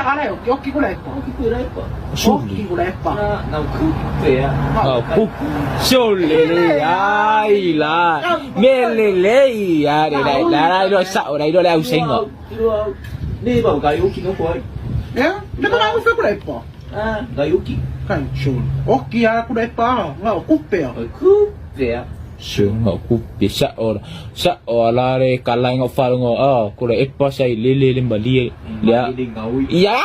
Sa ala oki oki kula epa. Oki kula epa. Oki kula epa. Na kupe ya. Ku sole le ai la. Me le le ya le la la la lo sa ora ilo le au sengo. Ne ba ga yoki no koi. Eh? Ne ba au fe kula epa. Ah, ga yoki. Kan chul. Oki ala kula epa. Nga kupe ya. Kupe ya. Sunga kupe sa ora sa ora le kala ngo fa ngo oh kula epa sai le le le mbali ya. Ya.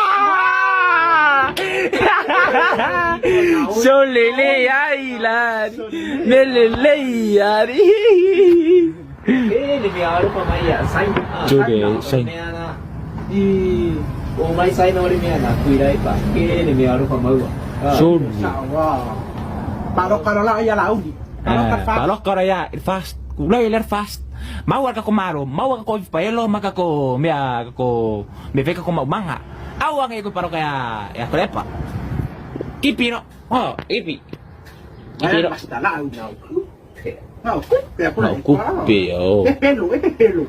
Sole le ai la. Me le le ya. Eh, le me aro pa mai ya sai. Chule sai. I o mai sai no le me na kuira epa. Ke le me aro pa mau. Sole. Sa wa. Paro karo la ya la uli. Paro ka fa. Palo karo ya fast. Kulai ler fast. Mau ka ko maro, mau ka ko paelo, maka ko mea ko me veka ko mau manga. Au ang ko paro kaya ya kolepa. Kipi no. Oh, ipi. Kipi no. Basta la uli. Na kupe. Nga kupe ya kula No epa. kupe oh. E pelo, e pelo.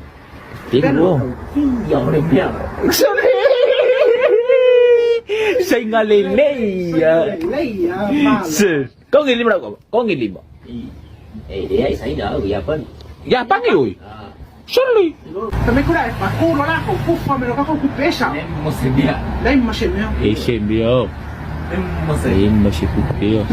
Pelo. Ya le me. Singalele ya. Le ya ma. Se. Kau ngilim lah kau. Kau ngilim. Eh, dia ai sai na ya pan. Ya pangi oi. Ah. Soli. Também kula epa. Kulo la ko kufa me lo ka ko kupesa. Nemo se mia. Lei ma se meo. Ese mio. Nemo se. Emo se kupe.